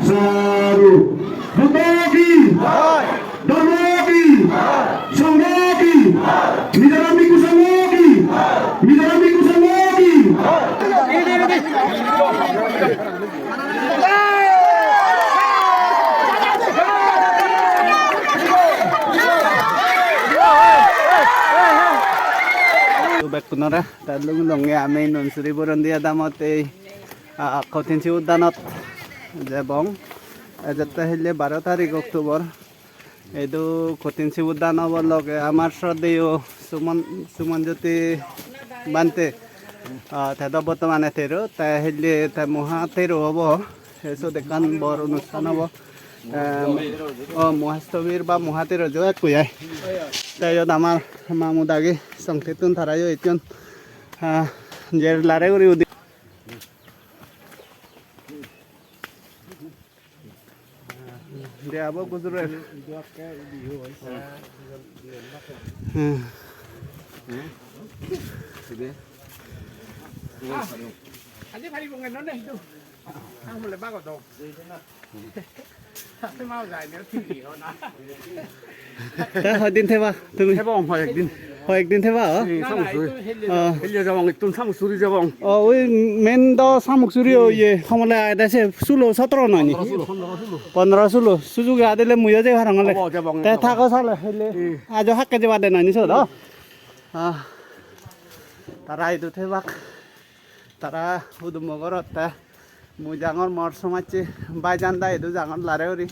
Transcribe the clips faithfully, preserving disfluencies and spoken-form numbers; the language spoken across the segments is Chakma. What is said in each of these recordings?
Sadhu. Buddho ki? Dharma ki? Sangha ki? Mizoram Bhikkhu Sangha ki? Mizoram Bhikkhu Sangha ki? Bekkunore, ta lung lunge ami Nunsuri Borondiya adamot ei, ah, Kothin Sibor Danot jebong. Ejette hille baro tarik October. Edu Kothin Sibor Dan obo loge amar sroddheyo Suman, Suman Jyoti Bhante. Ah, te do bortomane tero, te hille te moha tero obo. Te sot ekkan bor onusthan obo. Em, o, Mohasthobir ba moha tero jo ekku ai. Te iyot amar mamu dagi songtettun tarayo ecchon, ah, jer lare guri udi. De abo gujure. Hmm. Aji paribo nge nonne hidu. Ang bole bago do. Ate mau jai ne tiri ho na. Te hoidin theba tumi? Thebong hoyek din. Hoyek din theba, o? Ei, Samuksuri. O. Helle jabong, ittun Samuksuri jabong. O, ui main do Samuksuri o iye, homole aede se sulo sotro noi ni? Pondro sulo. Pondro sulo. Sujuge adile muiyo jei parong ole. Obo, jabong, te jabong. Thago sale, helle. Hmm. Ajo hakke jebade noi ni sot, o? Ah. Tara idu thebak. Tara hudumo gorot te mui jangor mor somajje baijan dagi idu jangor lare guri.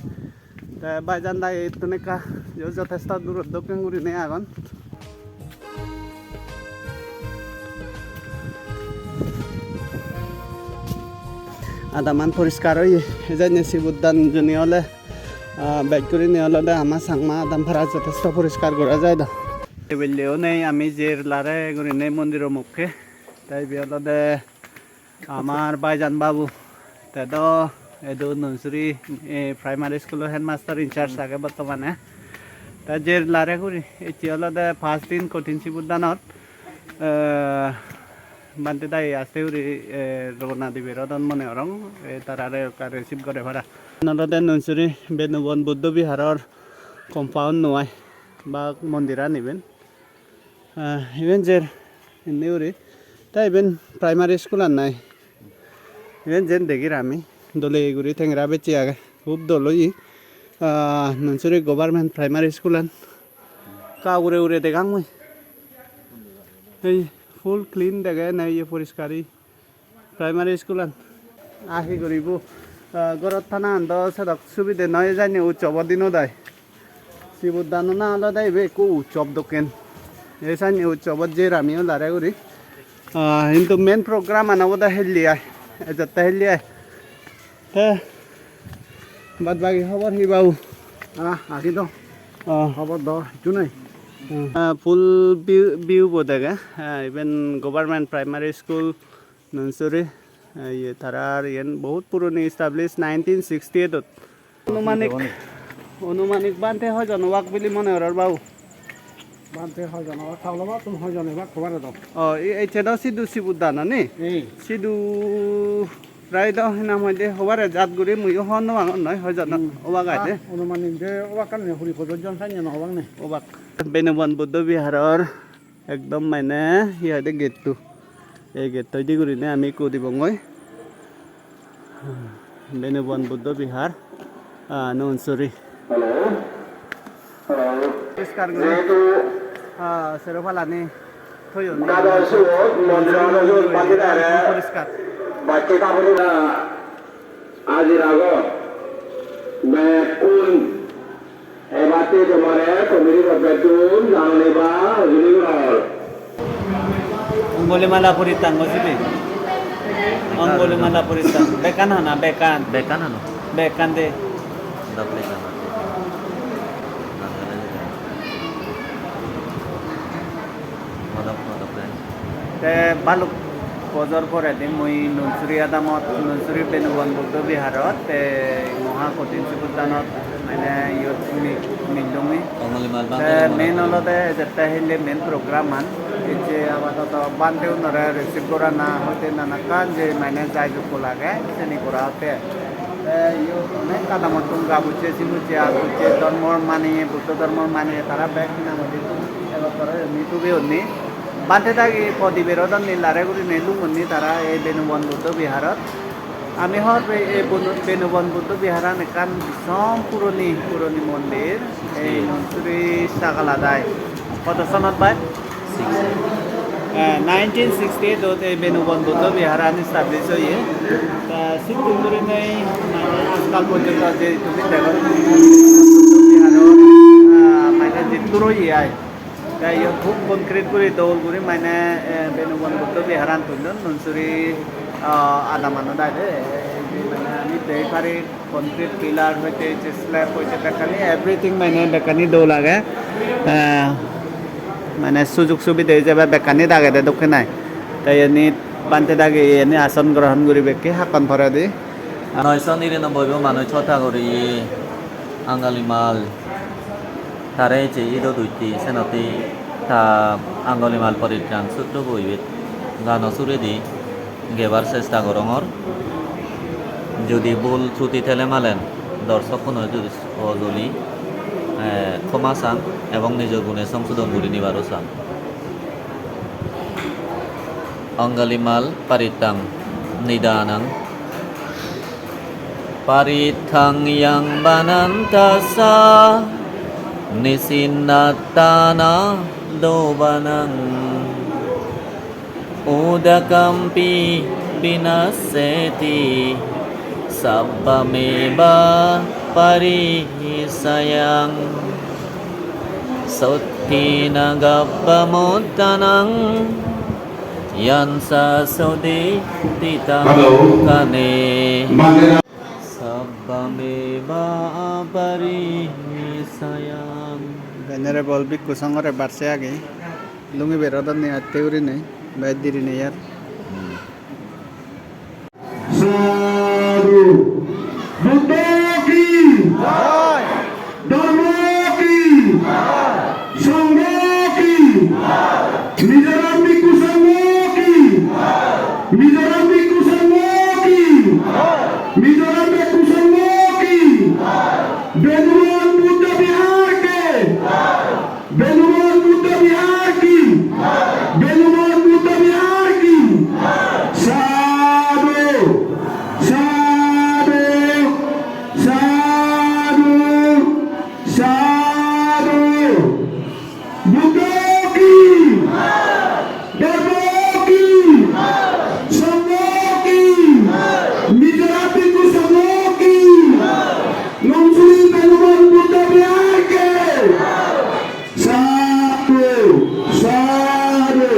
Te baijan dagi ittun ekka jo jotesto durot dokken gurinei agon. Adaman poriskar oye, ejenne Sibor Dan juni ole, ah, bej gurinei olode ama Changma adam para jotesto poriskar gora jai do. Ebelleo nei ami jer lare gurinei mondiro mukke. Te ibe olode amar baijan babu, te do edu Nunsuri, eh, primary school-o headmaster in charge age bortomane. Te jer lare guri ecche olode first din Kothin Sibor Danot, eh, Bhante dagi aste guri, eh, rogona dibe rodon mone gorong, eh, tarare ekka receive gore para. Iben olode Nunsuri Benubon Buddho Viharor compound noi, ba mondiran iben. Ah, iben jer indi guri. Te iben primary school an nai. Iben jen degir ami. Dole guri tengera bechche age. Hub dol oye. Ah, Nunsuri Government Primary School an. Ekka ugure ugure degang mui. Ei full clean dege nei ye poriskar oye. Primary school-an. Ah, hi guribo? Ah, gorot thana-an do sedok subide noi jani utsobo dinot ai. Sibor Dano na olode ibe ekko utsob dokken. Ei sanne utsobot jer ami olare guri. Ah, hintu main program-an obode helle ai. Ejotte helle ai. Te bad bagi hobor hi babu? Ah, agi do. Ah. Hobor do hissu nei. Hmm. Ah, full view, view bo dege. Ah, iben Government Primary School Nunsuri, eh, iye, tarar iyen bahut puroni, established nineteen sixty-eight-ot. Onumanik, onumanik bhante hoijon obak bili mone goror babu? Bhante hoijon obak, ta olo ba tun hoijon obak hobare do. O, e-, ecche do sidu Sibor Dano ni? Ei. Sidu prai do hinam hoide hobare jat guri muiyo hobor no pangor noi hoijon, hmm, obak ai de. Ah, onumanik de obak kan ne huri pojoj jon sanne no obak ne. Obak. Benubon Buddho Viharor ekdom mane hi hoide getto. Ei getto idi gurinei ami ekku udibongoi. Benubon Buddho Vihar, ah, Nunsuri. Hello. Hello. Poriskar guri. Jehetu ah, sero palani toyon. Gada suot, mondiro nojor bagi dare. Poriskar. Bacche kabur na. Hajir agon. Bekkun ebatte tomare committee-r porbettun janani ba hojoli goror. Angulimala porittang gocchede. Angulimala porittang. Bekkan hana, bekkan. Bekkan hana. Bekkan de. Dok bekkan. Te baluk bojor poredi mui Nunsuri adamot, Nunsuri Benubon Buddho Viharot, te Moha Kothin Sibor Danot, mane iyot mi-, millungi. Te main olode ejette hille main program an, ecche apadoto bhante unore receive gorana hoite nanakkan je mane jai jukkol age, seni gora otte. Te iyot Adamot tunga bucche, sibucche, ar bucche, dhormo maniye, Buddho dhormo maniye, tara bek hinang hoide tu-, elo tara emni tugeyon ni. Bhante dagi podi berodon ni lare gurinei lungon ni tara ei Benubon Buddho Viharot. Ami hor pe-, ei Benu-, Benubon Buddho Viharan ekkan bishom puroni, puroni mondir. Ei Nunsuri Sagaladai. Hodo sonot bai? Eh, nineteen sixty-eight-ot ei Benubon Buddho Viharan establish oye. Ta sittun dhurinei mane ajkal porjonto je tumi degor Buddho Viharor, ah, mane jittur oye ai. Ta iyot hub concrete guri dol guri mane, eh, Benubon Buddho Viharan tullon Nunsuri, ah, adamanot ai de. Ei je mane ami dei pari concrete pillar hoite, je slab hoite bekkani everything mane bekkani dol age. Eh, mane sujog subide ijebe bekkani dagede dokken ai. Te iyeni bhante dagi iyeni ason grohon guribekke hakkon poredi. Noiso nirinoboi bo manuj hota guriye Angalimal. Tare ecche idot utti senotte ta Angalimal Poritran Sutro bo ibet gano suredi gebar chesta gorongor. Jodi bhul truti thele malen dorsokkuno jodi ojoli, eh, khoma sang ebong nijo gune songsodon guri nibaro sang. Angalimal Parittang Nidanang. Parittang yang bhanantassa nisinnattana dobhanang. Udakampi vinasseti sabbameva parisayang. Sotthina gabbhamottanang yañca sudiṭṭhitaṃ kane. Sabbameva aparisayang. Venerable Bhikkhu Sanghore barse agi. Lungi berodonni atte urinei, bej dirinei ar. Sadhu. Buddho ki? Dhormo ki? Sangho ki? Mizoram Bhikkhu Sangho ki? Mizoram Bhikkhu Sangho ki? Mizoram Bhikkhu Sangho ki? Benubon Buddha Vihar ke? Benubon Buddha Vihar ki! Benubon Buddha Vihar ki! Sadhu! Sadhu! Sadhu! Sadhu! Buddho ki! Dhormo ki! Sangho ki! Mizoram Bhikkhu Sangho ki! Nunsuri Benubon Buddha Vihar ke! Sadhu, sadhu,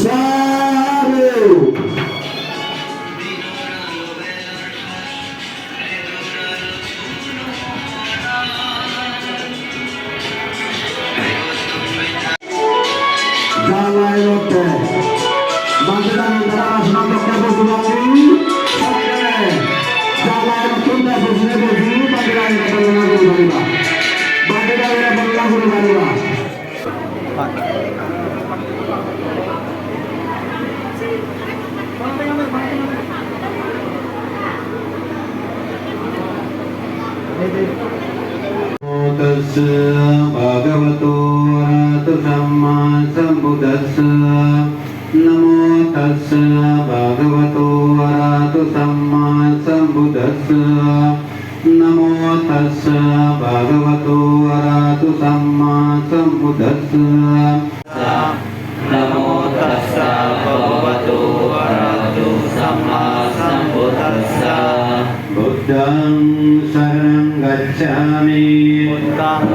sadhu. Jalai lotte. Bhante dagi tara asona dokke boji lokke. Sokke. Jalai lotte bojine boji, bhante dagi tara bondona guri pariba. Bhante dagi tara bondona guri pariba. Namo tassa bhagavato arahato sammāsambuddhassa. Namo tassa bhagavato arahato sammāsambuddhassa. Namo tassa bhagavato arahato sammāsambuddhassa. Namo tassa bhagavato arahato sammāsambuddhassa. Buddhaṃ saraṇaṃ gacchāmi. Buddhaṃ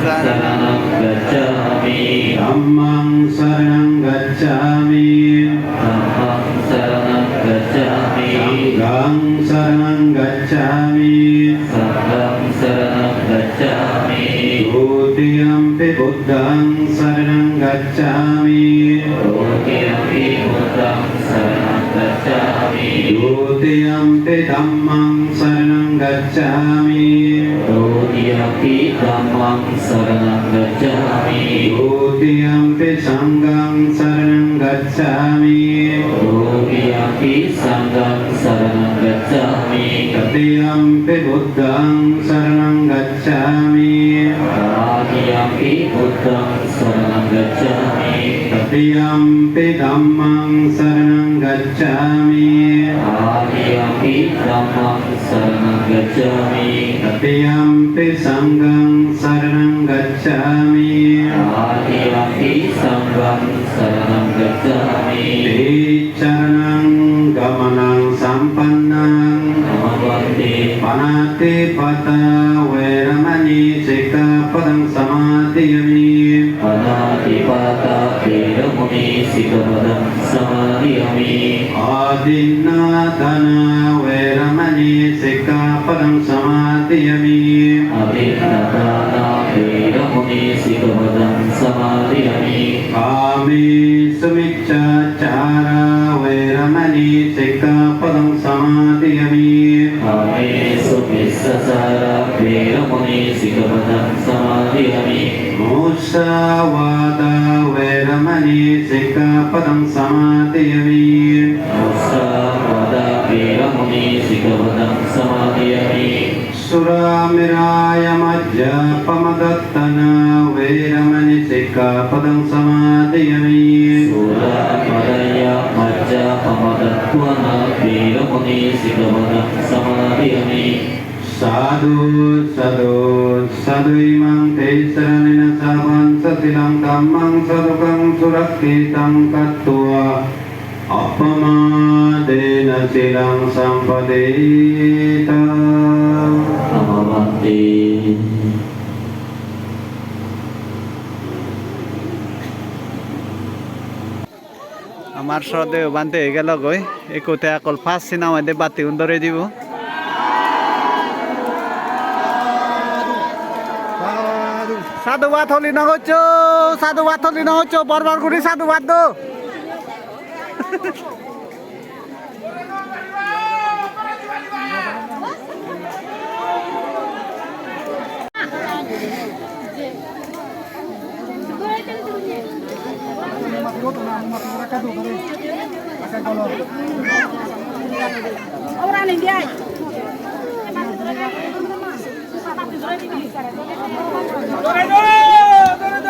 saraṇaṃ gacchāmi. Dhammaṃ saraṇaṃ gacchāmi. Dhammaṃ saraṇaṃ gacchāmi. Saṅghaṃ saraṇaṃ gacchāmi. Saṅghaṃ saraṇaṃ gacchāmi. Dutiyampi buddhaṃ saraṇaṃ gacchāmi. Dutiyampi buddhaṃ saraṇaṃ gacchāmi. Dutiyampi dhammaṃ saraṇaṃ gacchāmi. Dutiyampi dhammaṃ saraṇaṃ gacchāmi. Dutiyampi saṅghaṃ saraṇaṃ gacchāmi. Dutiyampi saṅghaṃ saraṇaṃ gacchāmi. Tatiyampi buddhaṃ Buddhaṃ saraṇaṃ gacchāmi. Tatiyampi buddhaṃ saraṇaṃ gacchāmi. Tatiyampi dhammaṃ saraṇaṃ gacchāmi. Tatiyampi dhammaṃ saraṇaṃ gacchāmi. Tatiyampi saṅghaṃ saraṇaṃ gacchāmi. Tatiyampi saṅghaṃ saraṇaṃ gacchāmi. Tisaraṇagamanaṃ sampannaṃ. Āma bhante. Pāṇātipātā veramaṇī sikkhāpadaṃ samādiyāmi. Pāṇātipātā veramaṇī sikkhāpadaṃ samādiyāmi. Adinnādānā veramaṇī sikkhāpadaṃ samādiyāmi. Adinnādānā veramaṇī sikkhāpadaṃ samādiyāmi. Kāmesu micchācārā veramaṇī sikkhāpadaṃ samādiyāmi. Kāmesu micchācārā veramaṇī sikkhāpadaṃ samādiyāmi. Musāvādā veramaṇī sikkhāpadaṃ samādiyāmi. Musāvādā veramaṇī sikkhāpadaṃ samādiyāmi. Surāmerayamajjapamādaṭṭhānā veramaṇī sikkhāpadaṃ samādiyāmi. Surāmerayamajjapamādaṭṭhānā veramaṇī sikkhāpadaṃ samādiyāmi. Sādhu, sādhu, sādhu. Imaṃ tesaraṇena saha pañcasīlaṃ dhammaṃ sādhukaṃ surakkhitaṃ katvā appamādena sīlaṃ sampādetha. Āma bhante. Amar sroddheyo bhante oi gelogoi, ekko te akkol pas sinamai de batti un dhore dibo. Sadhubad holi no goccho, sadhubad holi no goccho, bor bor guri sadhubad do.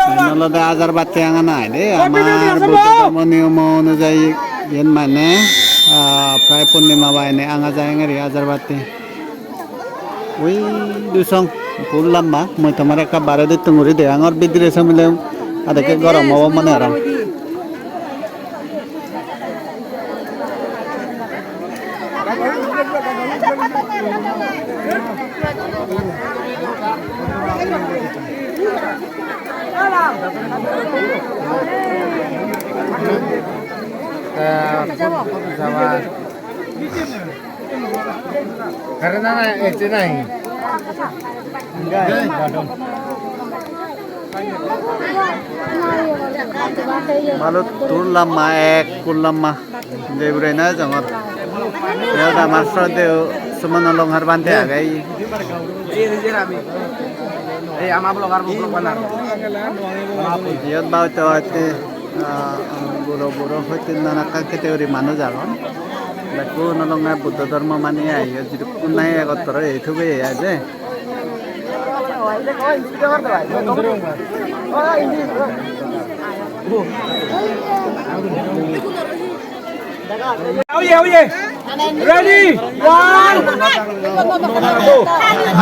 Iyen olode ajar batti angana ai de, amar Buddho dhormo niyomo onujayi iyen mane, ah, prai purnima baine anga jai engeri ajar batti. Ui dusong, pur lamba, mui tomare ekka bare dittong guri degangor, bidire somile adekke gorom obo mone aro. Karena na, ecche nahi. Baluttur lamba, ekkur lamba. Jei guri no jongor. Iyot amar sroddheyo Suman Olonghar bhante agey. Ei, ama vlogger, vlog banar. Iyot babotte babotte, ah, guro buro hoite nanakkan category manuj agon. Bekkun olonge Buddho dhormo mani ai, iyot jidukkun nahi egottor oye thubeye ai de. Oye, oye. Ready? One.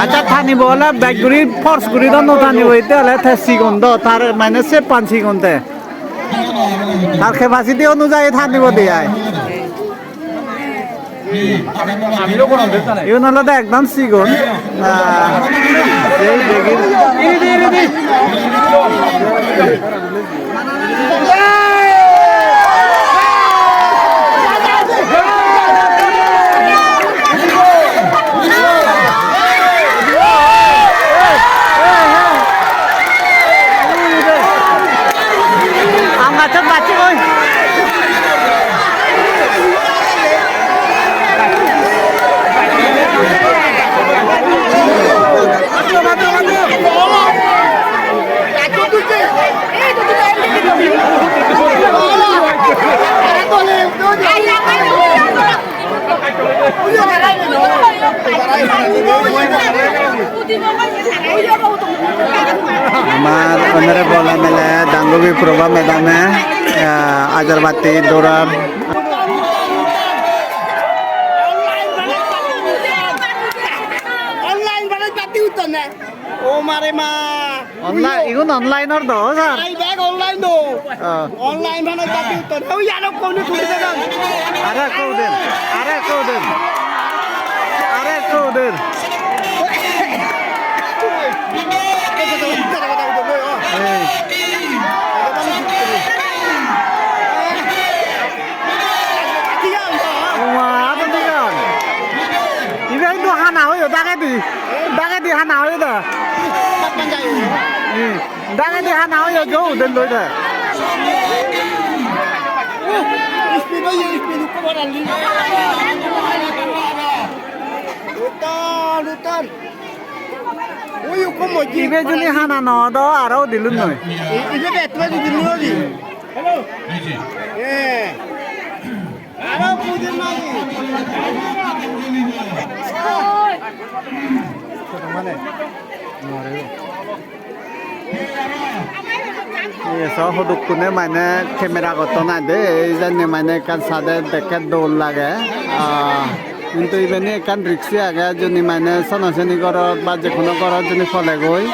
Accha, thanibo ole bej guri force guri do no thanibo, ette ole te sigon do, tar mane shape-an sigon te. Tar capacity onujayi thanibo de ai. Igun olode ekdom sigon. Ah, sei degir. Aam gachot bacche goi. Amar Honorable M L A Dangubi Prabha Madam e, ah, ajarbatti dorar. Online bana pati utton na. O mare ma. Online, igun online or do, sir? Ai bag online do. Ah. Online bana pati utton. Oi aro koni tuli de dan. Are ko den. Are ko den. Are ko den. Ei. Uma, apa tu kan? Ibe itu hana hoyo, dagedi. Dagedi hana hoyo da. Hmm. Dagedi hana hoyo, jauh den doi da. Utan, utan. Oi, ukko mojjid. Ibe juni hana no do, aro udilun noi. I-, ibe betto judi no di. Eh. Aro udil no di. Mane. Ei so hudukkune mane camera gotton ai de, ei janye mane ekkan sade dekke dol lage. Ah, hintu ibeni ekkan risk age, juni mane sono seni gorot ba je hono gorot juni polegoi.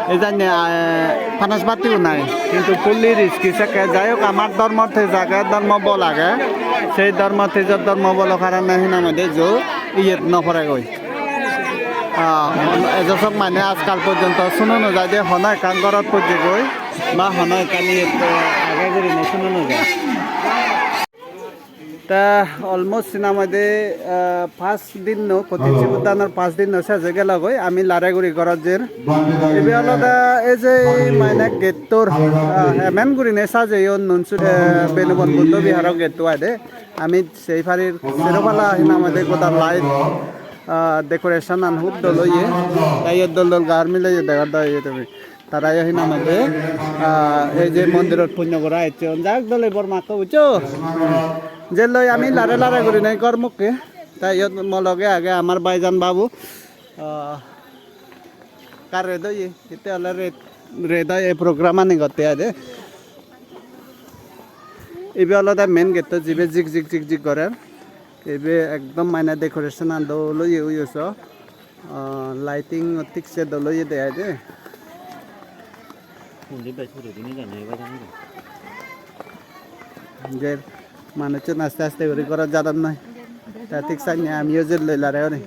Ei janye, ah, panas batti unai, hintu fully risk sekke. Jai hok, amar dhormo tej age, dhormo bol age. Sei dhormo tejor, dhormo bolo karone hinang hoide jo iyet no poregoi. Ah, ejo sok mane ajkal porjonto suno no jai de hono ekkan gorot pojjegoi ba hono ekkan iyet, eh, age gurinei suno no jai. Ta almost hinang hoide, eh, pas din no, Kothin Sibor Danor pas din no sej oi gelogoi, ami lare guri gorot jer. Ibe olode ei je mane gettor, ah, emen gurinei sajeyon nun sur, eh, Benubon Buddho Viharo getto ai de. Ami sei parir sero pala hinang hoide goda light, ah, decoration an hub dol oye. Te iyot dol dol gar mileyo degar do oye tumi. Tarayo hinang hoide, ah, ei je mondirot punyo gora ecchon. Jak dole bor makko buccho. Jelloi ami lare lare gurinei gor mukke. Te iyot mo loge age amar baijan babu. Ah, Ekka ret oye, hitte ole ret, ret oi ei program ani gotte ai de. Ibe olode main gate-to jibe jik jik jik jik gorer. Ibe ekdom mane decoration an dol oye oye so. Ah, lighting o thik se dol oye de ai de. Undi bej puro dine jani ibe jani. Je manuchun aste aste guri gorot jadon noi. Ta thik senne amiyo jelloi lare ori.